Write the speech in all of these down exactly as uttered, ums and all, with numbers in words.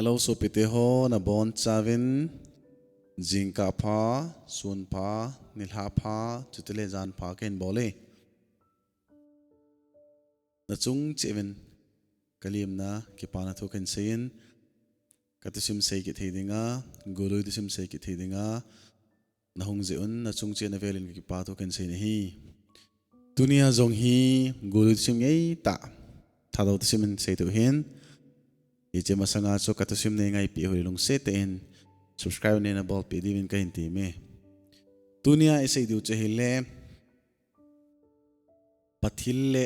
Hello, sopite ho, nabonchauvin jingkah pha, sun pha, nilhah pha, chutile jan pha kahin bol e. Nachung cheh uvin kalemna kipana thu kahin seiyin, kathusim sei kit thei dinga, golui thusim sei kit thei dinga, nahung jeh un, nachung cheh uvin navelin kakipah thu kahin seiyin ahi. Tunia jong hi golui thusim ngeitah, Thadou thusim in sei diu ahin. Hiche masanga chu kathusim neingaipeh u lungset tah in subscribe neibolpeh diuvin kahin temme. Tunia isei diu chu ahile, Pathil le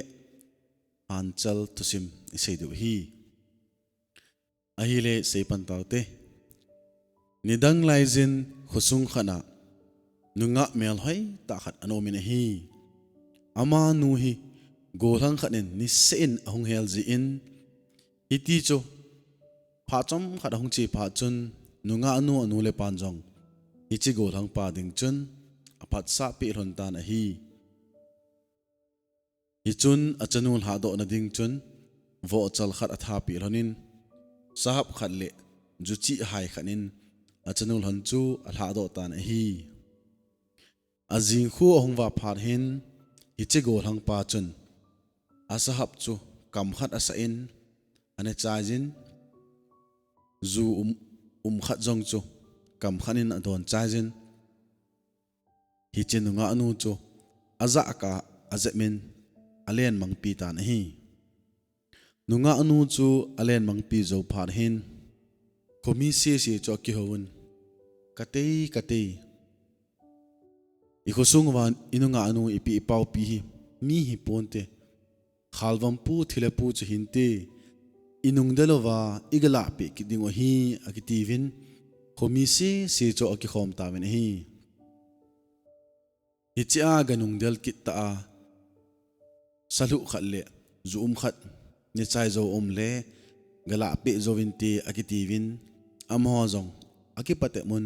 Hanchal thusim isei diu ahi. Ahile seipan taute. Nidang laijin khosung khat a nungah melhoi tah khat ana umin ahi. Amanu hi gollhang khat in niseh in ahung hel jeh in, hiti chu phat chomkhat ahung che phat chun, nungahnu anu le apan jong hiche gollhangpa ding chun aphatsah peh lhon tan ahi. Hichun achanu lhahdohna ding chun vohchal khat athapeh lhonin, sahap khat le juchih hai khat in achanu lhon chu alhahdoh tan ahi. Ajing khu ahung vah phat hin, hiche gollhangpa chun asahap chu kam khat asah in anechaijin, ju um, um khat jong chu kam khat in adonchaijin, hiche nungahnu chu ajah kah a ajepmin alenmangpi tan ahi. Nungahnu chu alenmangpi jou phat hin, khomi sese chu akihouvin, Katei, katei, ikhosung uva inungahnu ipi ipaopi hi mi hiponte, Khalvampu Thilepu chu hinte, inungdel uva igalahpeh kit dingu ahi, akitiuvin, khomi sese chu akikhom tauvin ahi. Hichea ganungdel kit tah a, saluh khat le ju um khat nechai jou um le galahpeh jouvinte akitiuvin, amaho jong akipatep un,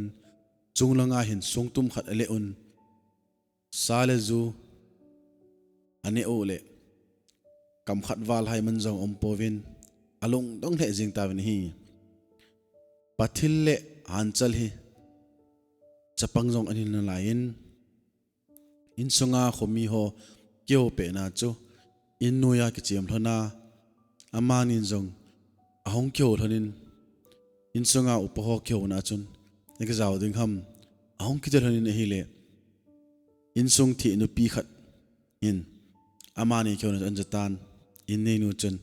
chunglanga hin songtum khat ale un, sa le ju aneh u le kam khat val hai man jong umpouvin, alungdong lheh jeng tauvin ahi. Pathil le Hanchal hi chapang jong ahi nalaiyin, insunga khomi ho kihoupehna chu innoiya kichem lhona, amanin jong ahung kihou lhonin, insunga upa ho kihouna chun, ikijao ding ham, ahung kiti lhonin ahile, insung thih nupi khat in amani kihouna chu anjatan, inneinu chun,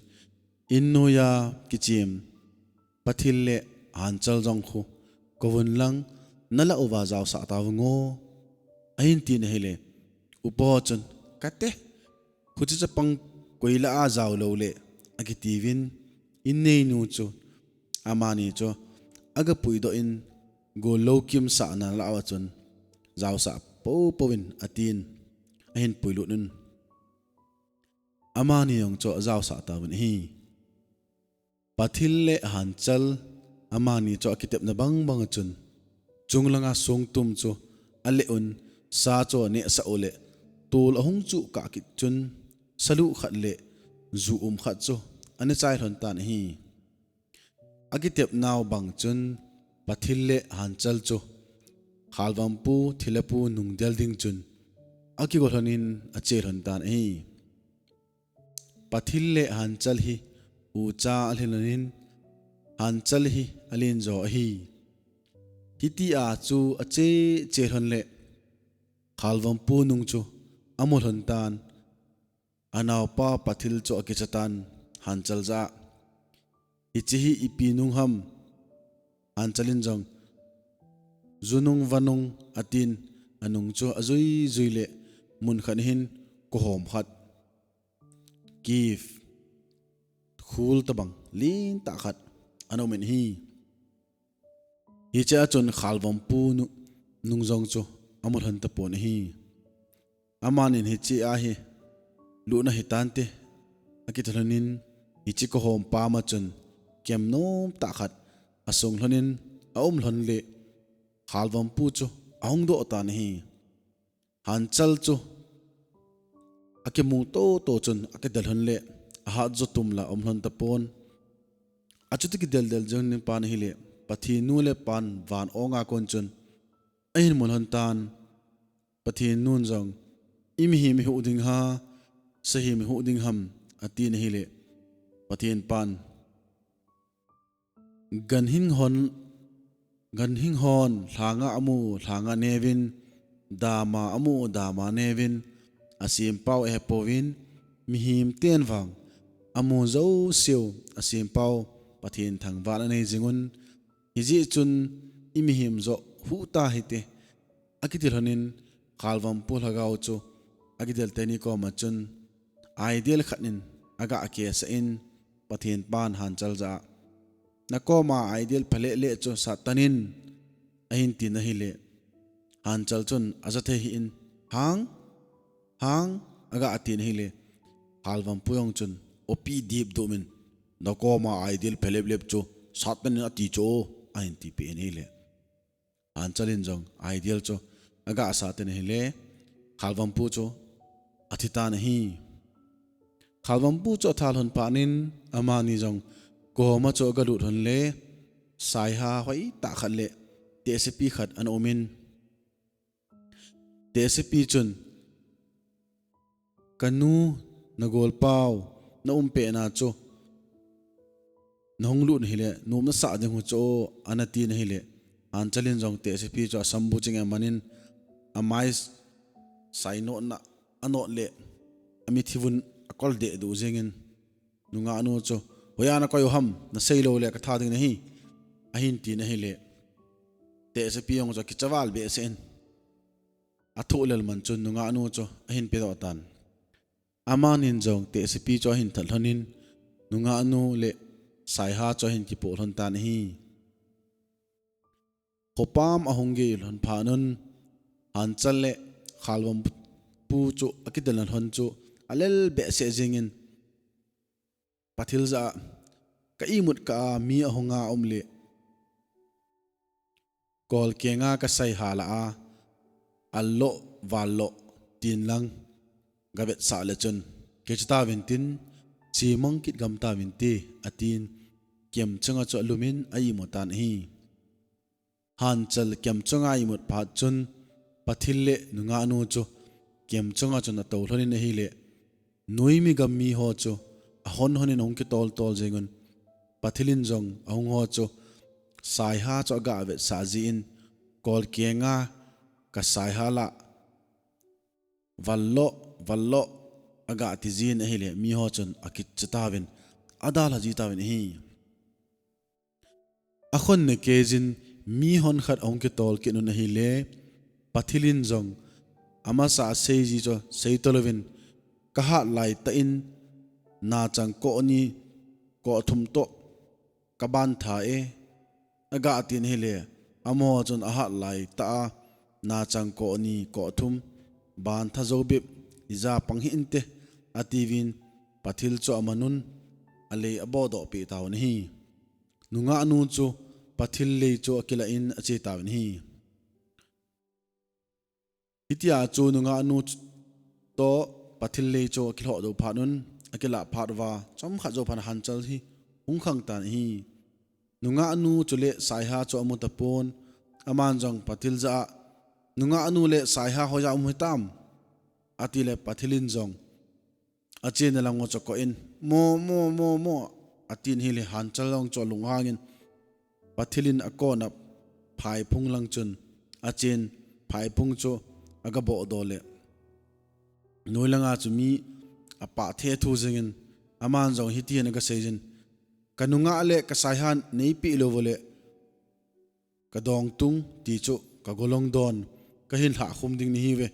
innoiya kichem Pathil le Hanchal jong khu kouvun lang, nalah uva jaosah tauvin ngo, ahin tin ahile, upa ho chun, Kate, khuche chapang koi lah a jao loule, akitiuvin, inneinu chu, amani chu agapuidoh in, gollou kimsahna lah uva chun jaosah poupouvin atin, ahin puilut un, amani jong chu ajaosah tauvin ahi. Pathil le Hanchal amani chu akitepna bangbang a chun, chunglanga songtum chu ale un, sa chu anehsah u le tol ahung chuh kah kit chun, saluh khat le ju um khat chu anechai lhon tan ahi. Akitepnau bang chun, Pathil le Hanchal chu Khalvampu Thilepu nungdel ding chun akigo lhonin ache lhon tan ahi. Pathil le Hanchal hi ucha alhin lhonin, Hanchal hi alenjo ahi. Hitia chu ache che lhon le, Khalvampu nung chu amu lhon tan, anaopa Pathil chu akicha tan, Hanchal jah a, Hiche hi ipi nung ham? Hanchal in jong, Ju nung, va nung, atin, anung chu ajui jui le, mun khat hin kohom khat, cave, khul tobang lentah khat ana um in ahi. Hiche a chun Khalvampu nu-, nung jong chu amu lhon tapon ahi. Amanin hiche a hi lutna hitante, akiti lhonin, hiche kohom pam a chun kem nomtah khat asung lhonin aum lhon le, Khalvampu chu ahung doh tan ahi. Hanchal chu akimu toto chun akidel lhon le, ahat jo tum la um lhon tapon. Achuti kideldel jing in pan ahile, Pathen nu le pan van ong a kon chun ahin mun lhon tan. Pathen nun jong, "I mihem i huh ding ha, sahem i huh ding ham?" atin ahile, Pathen pan, "Ganhing hon, ganhing hon lhanga amu lhanga neuvin, dama amu dama neuvin, asempau ahepouvin, mihem ten vang amu jouseu asempau Pathen thangvahna anei jingun, hijeh chun i mihem joh huh tahite," akiti lhonin, khalvampu lhagao chu akidel teni koma chun idol khat in aga kesah in, Pathen pan Hanchal jah a, "Nakoma idol phalele chu sat tan in," ahin tin ahile, Hanchal chun aja thei hih in, "Hang, hang," aga tin ahile, khalvampu jong chun opi dipdum in, "Nakoma idol phaleplep chu sat tan in ati chu," ahin tipeh in ahile, Hanchal in jong idol chu aga sat tan ahile, khalvampu chu athi tan ahi. Khalvampu chu atha lhon phat in, amani jong koma chu aga lut lhon le, saiha hoitah khat le tehsepi khat ana um in, tehsepi chun, "Kanu, nagolpau, na umpehna chu nahung lut ahile, nom nasah ding u chu," ana tin ahile, Hanchal in jong tehsepi chu asambu ching aman in, amai sainotna anot le, amithi vun akol dehduh jingin, nungahnu chu, "Hoiya nakoi u ham, nasei lou le katha ding nahi," ahin tin ahile, tehsepi jong chu akicha val behseh in, athoh lel man chun nungahnu chu ahin pedoh tan. Amanin jong tehsepi chu ahin that lhonin, nungahnu le saiha chu ahin kipoh lhon tan ahi. Khopam ahung gei lhon phat un, Hanchal le khalvampu chu akidelna lhon chu alel behseh jingin, Pathil jah a, "Ka imut kah a mi ahung a um le, kolkeng a kasaiha lah a, alloh, valloh, tin lang gavetsah le chun, kicha tauvin tin, chemang kit gam tauvin te," atin, kem chunga chu alumin a-imu tan ahi. Hanchal kem chunga imut phat chun, Pathil le nungahnu chu kem chunga chun atou lhonin ahile, noimi gam miho chu ahon honin ahung kitol tol jingun, Pathil in jong ahung ho chu saiha chu agavetsah jin, kolkeng a kasaiha lah, valloh, valloh, agati jin ahile, miho chun akicha tauvin, adalha ji tauvin ahi. Akhonna kei jin mihon khat ahung kitol kit un ahile, Pathil in jong amasa asei ji chu seito louvin, "Kahat laitah in nachang koh ni koh thum toh kaban tha e," agatin ahile, amaho chun ahat laitah a nachang koh ni koh thum ban tha jou bep ija pang hih inte, atiuvin Pathil chu amanun alei abodoh peh tauvin ahi. Nungahnu chu Pathil lei chu akilah in ache tauvin ahi. Hitia chu nungahnu toh Pathil lei chu akilhoh jou phat un, akilah phat uva chomkhat jou phat in Hanchal hi hung khang tan ahi. Nungahnu chule saiha chu amu tapon, aman jong Pathil jah a, "Nungahnu le saiha hoiya um hitam?" atile Pathil in jong achena lang u chu akoh in, "Mo, mo, mo, mo," atin ahile Hanchal jong chu alunghangin, Pathil in akona phaiphung lang chun achen, phaiphung chu agabohdoh le, noi langa chu mi apah thethu jingin, aman jong hitin agasei jin, "Kanungah le kasaiha neipeh lou ule, kadongtung ti chu kagolong don kahin lhahkhum ding nahiuve,"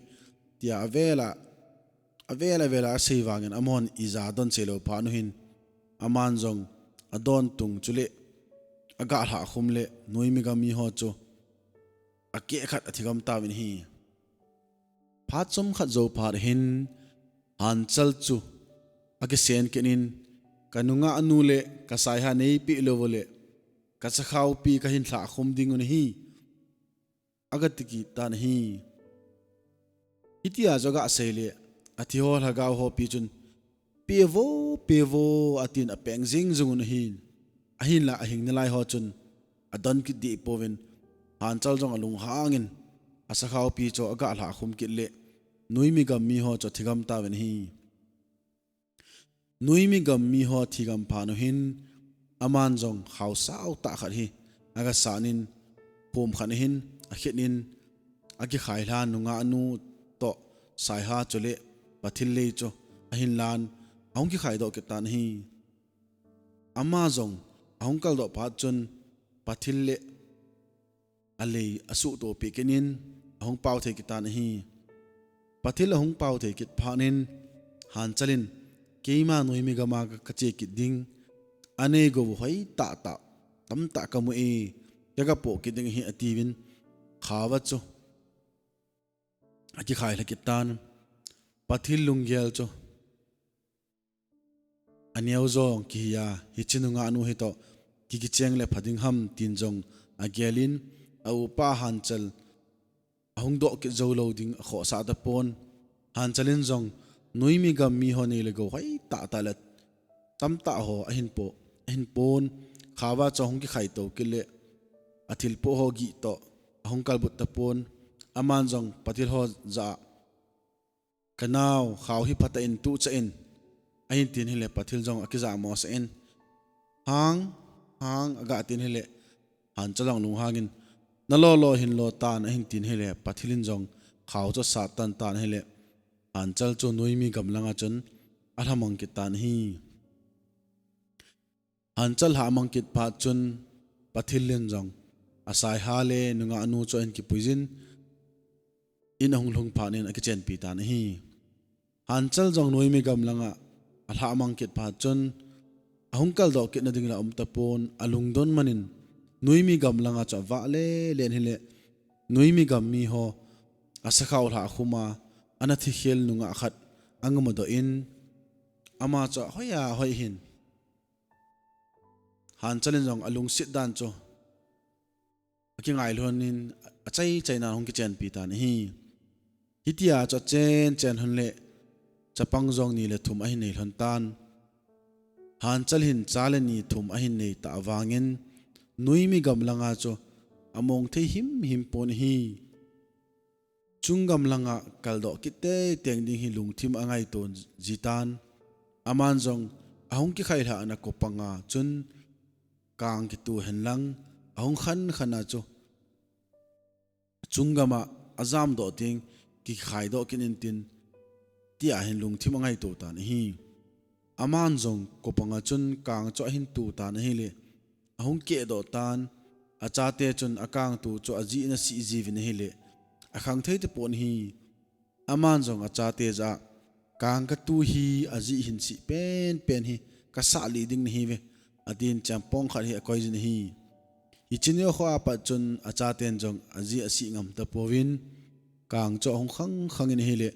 tia avela, avela, avela asei vangin amahon ija don seilou phat uhin, aman jong adontung chule agalhahkhum le noimi gam miho chu akeh khat athigam tauvin ahi. Phat chomkhat jou phat hin Hanchal chu akisen kit in, "Kanungahnu le kasaiha neipeh lou ule, kachakhaupi kahin lhahkhum ding u nahi," agati kit tan ahi. Hitia chu agasei le, athiho lhagao hopi chun, "Pevo, pevo," atin apeng jing jing un ahi. Ahinla ahing nalai ho chun adon kit deh pouvin, Hanchal jong alunghangin asakhaopi chu aga lha khum kit le, noimi gam mi ho chu athigam tauvin ahi. Noimi gam mi ho athigam phat uhin, aman jong khao sao tah khat hi aga sanin, pum khat ahin akhet in, akikhai lhan nungah nu toh saiha chule pathil lei chu ahin lan, ahung kikhai doh kit tan ahi. Ama jong ahung kal doh phat chun pathil le alei asuhtoh peh kit in, ahung pao thei kit tan ahi. Pathil ahung pao thei kit phat in, Hanchal in, keima noimi gam a ka, kache kit ding, anei gou hoi tah tah tamtah kamu e, kaga poh kit ding ahi, atiuvin, khao a chu akikhai lha kit tan. Pathil lunggel chu aneo jong kihi a, hiche nungah nu hi toh ki, kicheng le pha ding ham, tin jong agel in, a upa Hanchal ahung doh kit jou lou ding akhohsah tapon. Hanchal in jong noimi gam mi ho nei le gou hoi tah tah le tamtah ho ahin po, ahin pon, khao a chu ahung kikhai to kit le, athil poh ho gih toh ahung kalbut tapon. Aman jong pathil ho jah a, "Kanao, khao hi phatah in tuh chah in," ahin tin ahile, pathil jong akija mosah in, "Hang, hang," aga tin ahile, Hanchal jong lunghangin, "Nalo lo hin lo tan," ahin tin ahile, pathil in jong khao chu asat tan tan ahile, Hanchal chu noimi gam langa chun alhamang kit tan ahi. Hanchal lhamang kit phat chun, pathil in jong asaiha le nungah nu chu ahin kipui jin, in ahung lhung phat in akichenpi tan ahi. Hanchal jong noimi gam langa alhamang kit phat chun, ahung kaldoh kit nading la um tapon, alungdon man in noimi gam langa chu avah le len ahile, noimi gam mi ho asakhao lha khum a, ana thikhel nungah khat anga mudoh in, ama chu ahoi ahoi hin, Hanchal in jong alungset dan chu akingai lhon in, achai chai nan ahung kichenpi tan ahi. Hitia chu achen chen lhon le, chapang jong ni le thum ahin nei lhon tan. Hanchal hin cha le ni thum ahin nei tah vangin, noimi gam langa chu among thei himhim pon ahi. Chung gam langa kaldoh kit teitei ding hi lungthim angaito ji tan. Aman jong ahung kikhai lhahna kopanga chun kang kitu hen lang, ahung khan khan a chu chung gam a ajam doh teng kikhai doh kit intin, tia hin lungthim angaito tan ahi. Aman jong kopanga chun kang chu ahin tu tan ahile, ahung keh doh tan, achate chun akang tu chu ajih in asih jiuvin ahile, akhang thei tapon ahi. Aman jong achate jah a, "Kang katu hi ajih hin sih penpen hi kasah lih ding nahiuve," atin chempong khat hi akoi jin ahi. Hiche nikho a pat chun achaten jong ajih asih ngam tapouvin, kang chu ahung khang khang in ahile,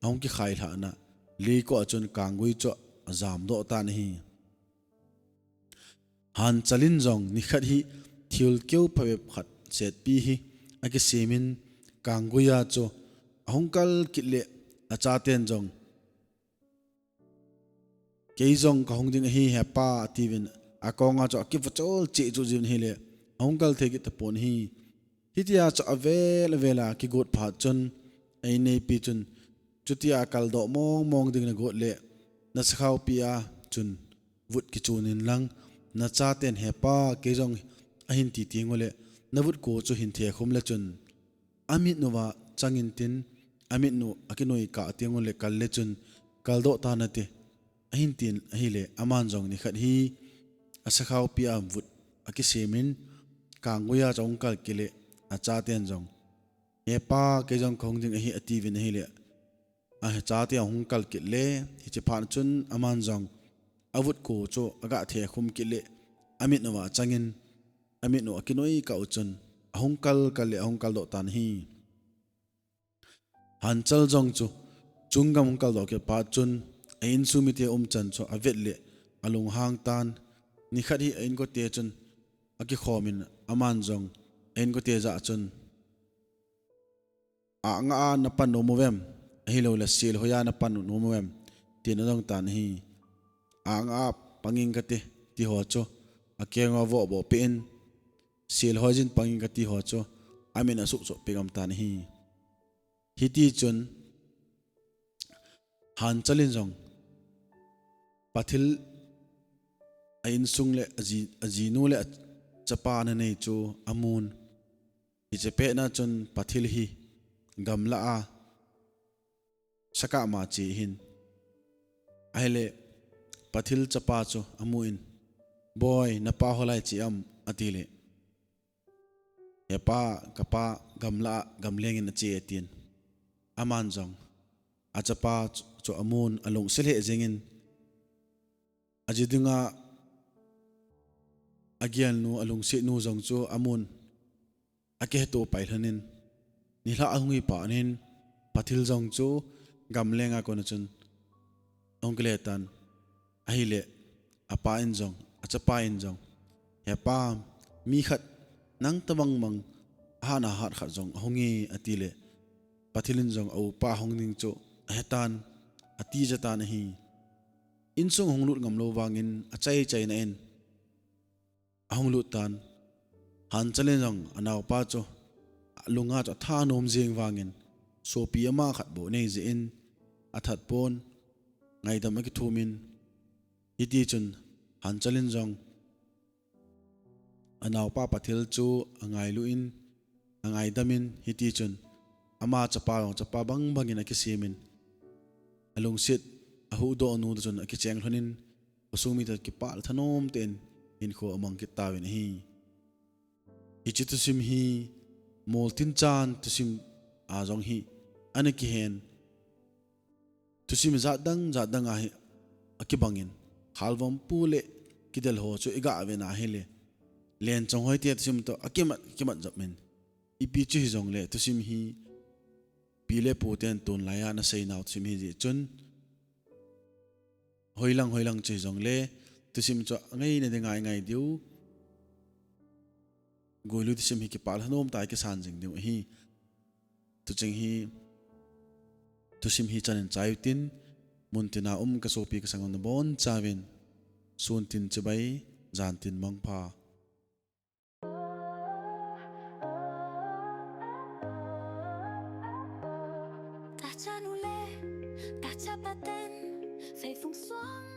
ahung kikhai lhahna leiko a chun kanggui chu ajam doh tan ahi. Hanchal in jong nikhat hi thil keu phabep khat setpi hi akisem in, kanggui a chu ahung kal kit le, achaten jong, "Kei jong kahung ding ahi hepa," atiuvin, akonga chu akivochol cheh chu jiuvin ahile, ahung kal thei kit tapon ahi. Hitia chu avel avel a kigot phat chun, a inneipi chun, "Chutia kaldoh mong mong ding nagot le, nasakhaopi a chun vut kichun in lang, nachaten, 'Hepa, kei jong,' ahin ti teng ule, navutko chu hin thekhum le chun, amit nuva chang intin, amit nu akinoi kah teng ule kal le chun, kaldoh tan nate," ahin tin ahile, aman jong nikhat hi asakhaopi a vut akisem in, kanggui a chu ahung kal kit le, achaten jong, "Hepa, kei jong kahung ding ahi," atiuvin ahile, achate ahung kal kit le, hiche phat chun aman jong avutko chu aga thekhum kit le, amit nuva chang in, amit nu akinoi kah u chun ahung kal kal le, ahung kaldoh tan ahi. Hanchal jong chu chung gam hung kaldoh kit phat chun, a insung mite umchan chu avet le alunghang tan. Nikhat hi a inkote chun akikhom in, aman jong a inkote jah chun, "Angah a napan nom uvem, ahilouleh sel hoiya napan nom uvem?" tin adong tan ahi. "Angah a pang ing kate," ti ho chu akeng uva vohboh peh in, sel hoijin pangin kati ho chu amin asuhchoh peh ngam tan ahi. Hiti chun Hanchal in jong Pathil a insung le aji, ajinu le achapa ana nei chu amun. Hiche pet na chun Pathil hi gamla a sakah ma che ahin. Ahile Pathil chapa chu amun, "Boi, napa holai che am?" ati le, "Hepa, kapa gamla a gamleng in ache," atin. Aman jong achapa chu, chu amun, alungset lheh jengin, aji dinga agelnu, alungsetnu jong chu amun, akiheto pai lhonin, nilhah ahung hi phat in Pathil jong chu gamleng a kona chun ahung kile tan. Ahile apa in jong, achapa in jong, "Hepa, mi khat nang tabang mang ahat ahat khat jong ahung e," ati le, Pathil in jong a upa hung ding chu ahetan, atija tan ahi. Insung hung lut ngam lou vangin achai chaina in ahung lut tan. Hanchal in jong anaopa chu alunga chu atha nom jeng vangin, sopi ama khat bou nei jeh in athat pon, ngaidam akithum in, hiti chun Hanchal in jong anaopa Pathil chu angailu in, angaidam in, hiti chun ama chapa jong chapa bang bangin akisemin, alungset ahuhdoh nu toh chun akicheng lhonin, khosung mite kipah le thanom tah in hinkho amang kit tauvin ahi. Hiche thusim hi Moltinchan thusim a jong hi ana kihen. Thusim jat dang jat dang a hi akibangin, khalvom pu le kidel ho chu iga vena ahile, Lenchonghoi te thusim toh akimat, kimat jep in, ipi chu hijongle thusim hi pi le pu ten tunlai a ana seinau thusim hijeh chun, hoilang hoilang chu hijongle thusim chu angaina dinga ingai diu. Guilu thusim hi kipah le thanom tah a kisan jing diu ahi. Tucheng hi thusim hi chan in chai utin, muntina um kasopi kasangam nabonchauvin, sun tin chibai, jan tin mangpha. Tacha nule, tacha paten, feifung suang